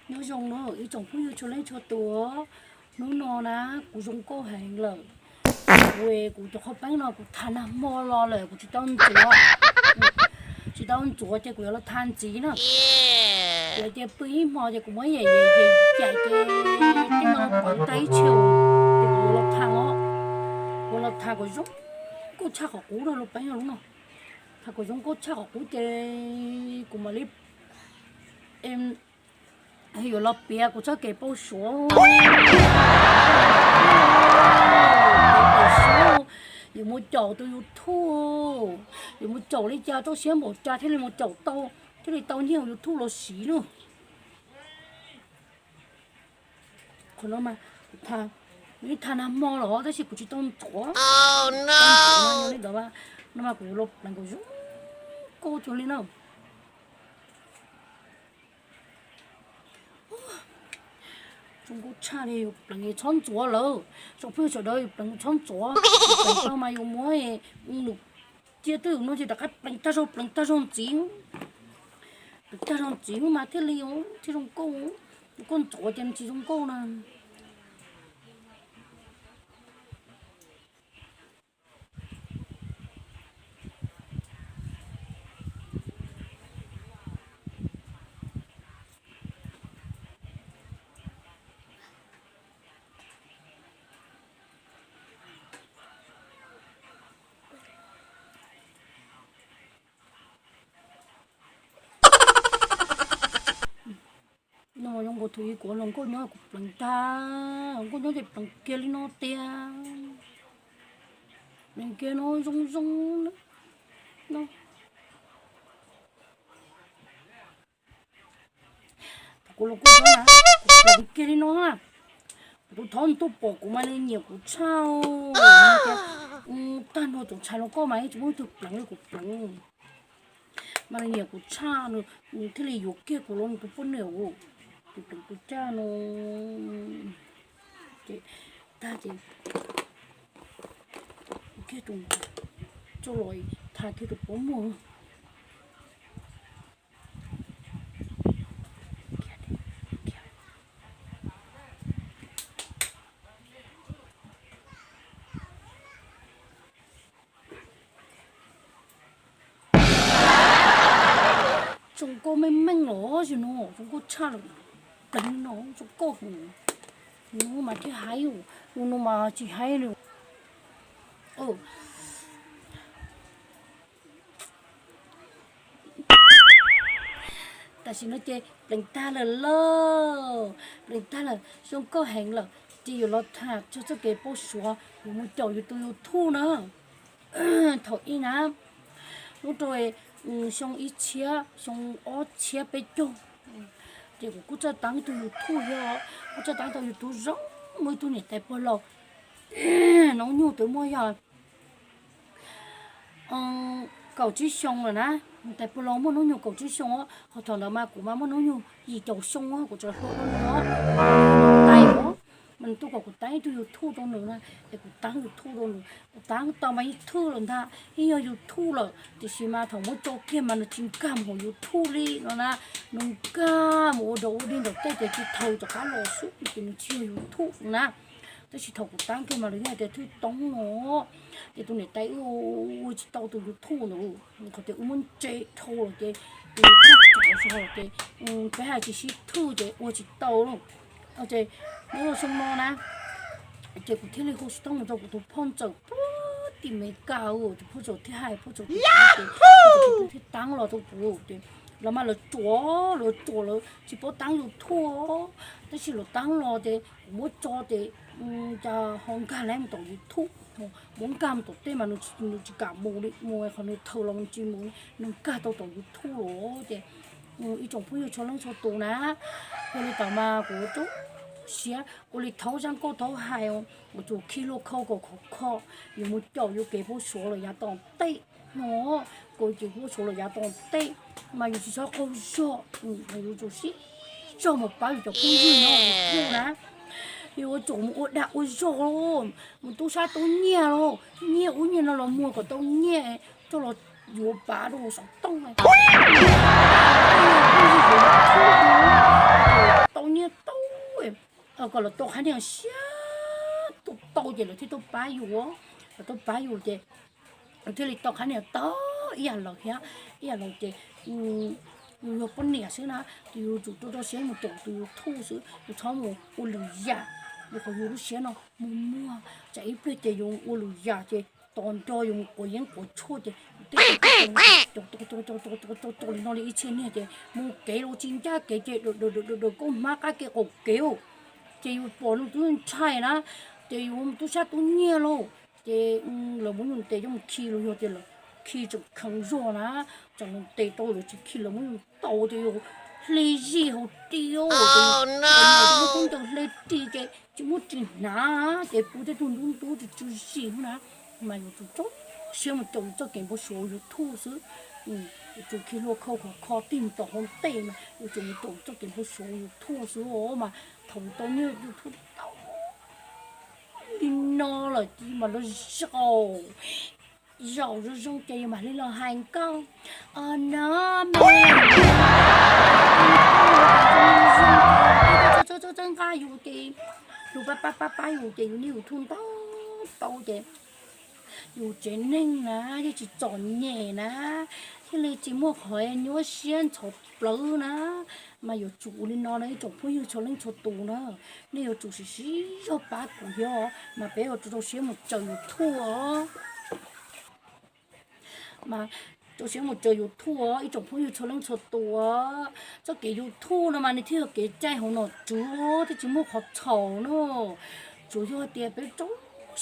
Nyob zoo na ib tsoom phooj ywg txhua leej txhua tus, hnub no na kuv zoo nkauj heev lawm. Kuv, kuv cov qhov peeb no kuv tha nag hmo los lawm kuv tsis tau ntxuav. Tsis tau ntxuav ces kuv yuav los tha ntxiv na. Kuv tias pw ib hmo ces kuv muab yam yam yam ces tej no pov tag ib txhia ces kuv yuav los tha os. Kuv los tha kom zoo nkauj tshaj qhov qub rau lub peeb no lub no. Tha kom zoo nkauj tshaj qhov qub ces kuv mam li yuav los piav kuv txoj kev pau suav. Yuav mus caum tus YouTube, yuav mus caum li cas txoj siab npaum cas thiaj li mus caum tau, thiaj li tau nyiaj YouTube los siv na. Qhov no mas kuv tha, kuv yeej tha nag hmo los tab sis kuv tsis tau ntxuav. Li ntawd no mas kuv los pleev kom zoo nkauj cuag li na. Zoo nkauj tshaj li, yus pleev txhob ntxuav lawm. Tsoom phooj ywg sawv daws yus pleev txhob ntxuav, yus pleev tau mas yus muab nws cia twj ywm no ces rov qab pleev tag zog, pleev tag zog ntxiv. Pleev tag zog ntxiv mas thiaj li thiaj zoo nkauj. Koj ntxuav ces nws tsis zoo nkauj na. No zoo nkaus tus ib kuv hluas nkauj nyob kuv pleev tag, hluas nkauj nyob ces pleev kiag li no tiag. Pleev kiag no zoo zoo no. Kuv hluas nkauj nyob na, kuv pleev kiag li no na. Kuv tus thov nws tuaj pom kuv mas nws nyiam kuv tshaj. Tag nrho tus ntxhais hluas nkauj mas yeej tsis muaj ib tug pleev li kuv pleev. Mas nws nyiam kuv tshaj, nws thiaj li yuav kiag kuv los nws tus poj niam, tus pleev tus tshaj no. Ces tag ces kiag tus, txoj los tha kiag tus pob muag. Zoo nkauj meej meej los zoo no, zoo nkauj tshaj lawm. Pleev no zoo nkauj heev, nws mas thiaj haib, nws no mas tsis haib li. Tam sim no ces pleev tag lawm lauj, pleev tag lawm zoo nkauj heev lawm, ces yuav los tham txog txoj kev pau suav yuav mus caum yus tus YouTube na. Thaum ub na, hnub rau xyoo ib txhiab, xyoo ob txhiab peb caug, ces kuv kuj txawj teeb tus YouTube thiab, kuj txawj teeb tau YouTube zoo, muaj ib tug niam tais pog laus hnub nyoog twb muaj yog kaum tsib xyoo lawm na. Niam tais pog laus muaj hnub nyoog kaum tsib xyoo, ho thaum ntawd mas kuv mas muaj hnub nyoog yim caum xyoo, kuv tseem hluas dua nws os. Niam tais os, mas nws tuaj kom kuv teeb ib tug YouTube rau nws na, es kuv teeb YouTube rau nws, kuv teeb tau mas yeej thwj lawm ntag, yeej yog YouTube lawm, tiam sis mas thaum muab tso kiag mas nws tsis nkag mus hauv YouTube li no na, nws nkag mus ua dog ua dig ntawm tej ces tsis thaum rov qab los xwb ces nws tsis yog YouTube na. Tab sis thaum kuv teeb kiag mas lawv yog tias thwj toob no, ces tus niam tais wb ua tsis tau tus YouTube ntawd, qhov tias wb muab ntse dhau lawm ces tus YouTube tso zog ces peb hais tsis sib thwj ces ua tsis tau lawm. Ces nyob rau xyoo no na, ces kuv thiaj li hu xov tooj mus rau kuv tus phauj ntxawm puag tim Meskas, tus phauj ntxawm thiaj hais, phauj ntxawm tias, thiaj teeb los rau kuv ces lawv mas lawv ruam, lawv ruam lawv tsis paub teeb YouTube, tab sis lawv teeb los ces kuv muab tso ces cas ho nkag lawm mus tom YouTube, muab nkag mus tom tej mas nws tsis kam mus li, mus qhov nws thaum los nws tsis mus, nws nkag tau tom YouTube los ces ib tsoom phooj ywg txhua leej txhua tus na, ua li tam mas kuv tu siab ua li thaub zaj nkauj thaub hais, kuv tsuas khi lua khau kom khov kho, yuav mus caum yuav kev pab suav los yav tom ntej no, kom kev pab suav los yav tom ntej, mas yus tsis txhob qaug zog, mas yus tsum sib zog mus pab yus cov phooj ywg no mus na, yus ua tsum mus ua dag ua zog, mus tub sab tub nyiag los nyiag ub nyiag no los muag kom tau nyiaj coj los yuav pav rau xov tooj, phooj ywg yuav mus tau kom lawv tau qhab niag siab tuaj tau ces lawv thiaj tuaj pab yus, lawv tuaj pab yus ces lawv thiaj li tau qhab niag tau ib yam lawv thiab, ib yam lawv ces yus yog poj niam xwb na, ces yus tsum rau rau siab mus caum tus YouTube xwb, yus txhob mus ua lwm yam, rau qhov yus lub siab no muag muag, tsam ib pliag ces yus ua lwm yam ces tos nrog yus mus quav yeeb quav tshuaj ces tej caum caum caum li no li ib txhia niag ces mus kev los tsis ncaj kev ces dawm dawm dawm dawm dawm dawm kauj hmab qab kev qaum kev, ces yus pom nws twb ntshai na, ces yus mus tub sab tub nyiag lauj, ces lawv muab yus ntes coj mus khi los yog tias lawv khi tseem kheev zog na, tsam lawv ntes tau lawv tsis khi lawv muab yus ntaus ces yus hle zis hauv ris, ces muab khaub ncaws hle ris ces tsis muaj ris hnav, ces pw tej tug ntub ntub tsis tsw zis na. Mas yus tsum rau siab mus caum yus txoj kev npau suav YouTube xwb. Yus tsum khi hlua khau khov kho tig tom hauv ntej mas yus tsum mus caum yus txoj kev npau suav YouTube xwb os. Mas thaum yus tau nyiaj YouTube tau li no lawm ces mas los zaum, zaum zoo zoo ces yus mam li los hais koj, o no mas txawb txawb nqa yus ces yus pab pab pab pab yus ces yus niaj yus thuj ntau tau ces yus tsev neeg na yeej tsis txom nyem na, thiaj li tsis muaj qhov nyuaj siab ntxhov plawv na. Mas yuav tsum ua li no na ib tsoom phooj ywg txhua leej txhua tus na, nej yuav tsum sim siv zog pab kuv thiab, mas peb yuav tsum rau siab mus tsaws YouTube os. Mas rau siab mus tsaws YouTube os ib tsoom phooj ywg txhua leej txhua tus. Txoj kev YouTube no mas nws thiaj yog kev caij hauv nom tswv thiaj tsis muaj qhov txhaum na. Tsuas yog tias peb rau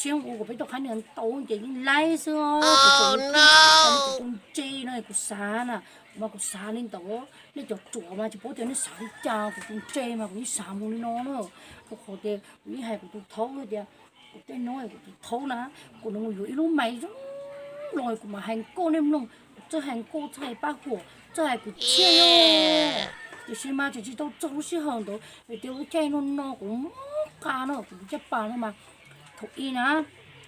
siab mus ua kom peb tau qhab niag ntau ces yeej laib xwb os. Kuv tus ntse no kuv xav na, kuv mas kuv xav li ntawd. Nej cov ruam mas tsis paub tias nej xav li cas, kuv tus ntse mas kuv yeej xav mus li no na. Rau qhov tias kuv yeej hais kuv tus thaub tias, kuv tej no kuv tus thaub na, kuv nws mus yuav ib lub mais zoo los kuv mam hais nkauj nej mloog, kuv txawj hais nkauj txawj hais paj huam txawj hais kwv txhiaj. Tiam sis mas tseem tsis tau txog lub sij hawm ntawd vim tias lub caij no no kuv mob qa no kuv tus caj pas no mas thaum ub na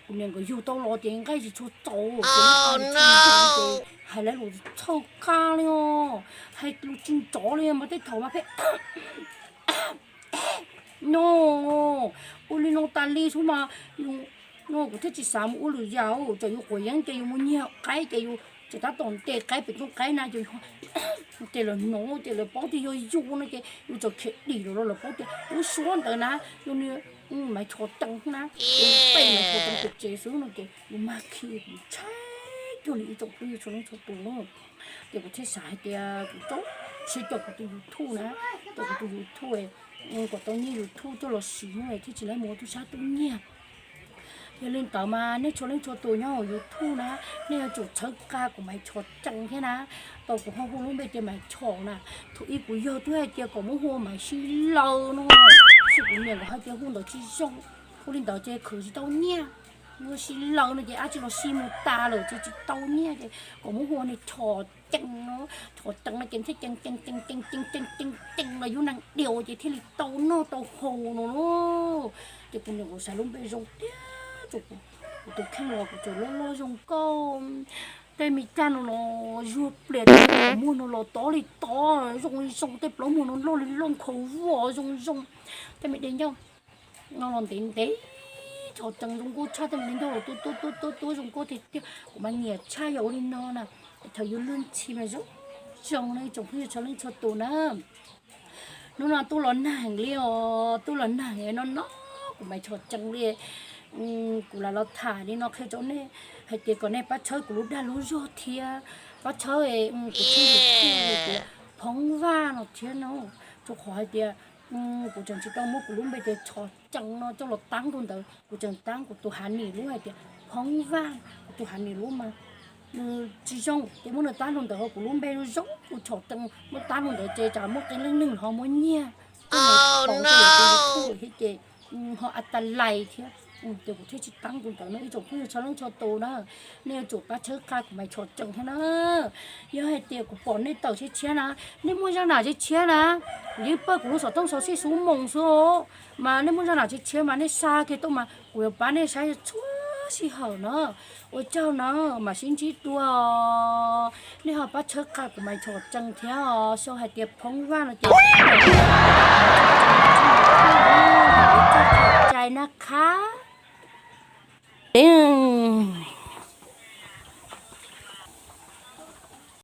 kuv niam nkawd yug tau los ces nqaij tsis tshua txaus ces hais lawv lus txhawj qab li os, hais lus tsis nrov li mas tej thaum mas pheej no ua li no tas li xwb mas no kuv thiaj tsis xav mus ua lwm yam. Tsam yus quav yeeb ces yus mus nyiag qaib ces yus tseem tab tom ntes qaib pem rooj qaib na ces ces lawv hnov ces lawv paub tias yog yus no ces yus txawm khiav dim los los lawv paub tias lub suab ntawd na yog niag Maiv Chov Cees na, yus pem Maiv Chov Cees pem tsev xwb no ces yus mag khi kuv ntshai cuag li ib tsoom phooj ywg txhua leej txhua tus na. Ces kuv thiaj xav hais tias kuv rau siab caum kuv tus YouTube na, caum kuv tus YouTube kom tau nyiaj YouTube coj los siv thiaj tsis laib mus ua tub sab tub nyiag. Yog li ntawd mas nej txhua leej txhua tus nyob hauv YouTube na, nej yuav tsum txhawb nqa kuv Maiv Chov Cees thiab na. Tau kuv ho hu lub npe tias Maiv Chov na, thaum ub kuv yog twb hais tias kom muab hu ua Maiv Sib Law no, tab sis kuv niam nkawd hais tias hu ntawd tsis zoo, hu li ntawd ces khwv tsis tau nyiaj. Muab Sib Law no ces dab tsi los sib mus tas lawm ces tsis tau nyiaj ces kom muab hu ua niag Chov Cees no. Chov Cees no ces thiaj cees cees cees cees cees cees cees los yus neeg diam ces thiaj li tau noj tau haus no. Ces kuv niam kuv xav lub npe zoo tiag, kuv tus kheej los kuv tseem loj loj zoo nkauj, tej me caj no los zuag plias, tej qhov muag no los tob li tob zoo zoo, tej plaub muag no loj li loj nkhaus voj zoo zoo, tej me de ncauj no los ntev ntev, Chov Cees zoo nkauj tshaj, tej me de ncauj los tuab tuab tuab tuab tuab zoo nkauj tiag tiag. Kuv mas nyiam tshaj yog ua li no na, thaum yus luag ntxhi mas zoo zoo na ib tsoom phooj ywg txhua leej txhua tus na. Hnub no tub los nag heev li os, tub los nag heev no no kuv Maiv Chov Cees li. Kuv lam los tham li no qhia rau nej hais tias kom nej pab txhawb kuv lub dag lub zog thiab pab txhawb kuv tshooj YouTube hais tias Phoob Vaj no thiab no, rau qhov hais tias kuv tseem tsis tau muab kuv lub npe tias Chov Cees no coj los tab rau ntawd, kuv tseem tab kuv tus hav nim lub hais tias Phoob Vaj, kuv tus hav nim lub mas nws tsis zoo ces muab nws tab rau ntawd, kuv lub npe zoo zoo, kuv Chov Cees muab tab rau ntawd ces tsam muaj qee leej neeg ho muab nyiag, kuj mus tau rau tus YouTube thiab ces ho a ta lais thiab. Ces kuv thiaj tsis tab rau ntawd no ib tsoom phooj ywg txhua leej txhua tus na, nej yuav tsum pab txhawb qha kuv Maiv Chov Cees thiab na. Yog hais tias kuv pom nej tawm tshiab tshiab na, nej muaj zaj nam tshiab tshiab na, kuv yeej pawj kuv lub xov tooj xov xij xuv moos xwb os, mas nej muaj zaj nam tshiab tshiab mas nej xa kiag tuaj mas kuv yuav pab nej saib txhua sij hawm na. Ua tsaug na, mam sib ntsib dua. Nej ho pab txhawb qha kuv Maiv Chov Cees thiab os, sau hais tias Phoob Vaj no ces Peb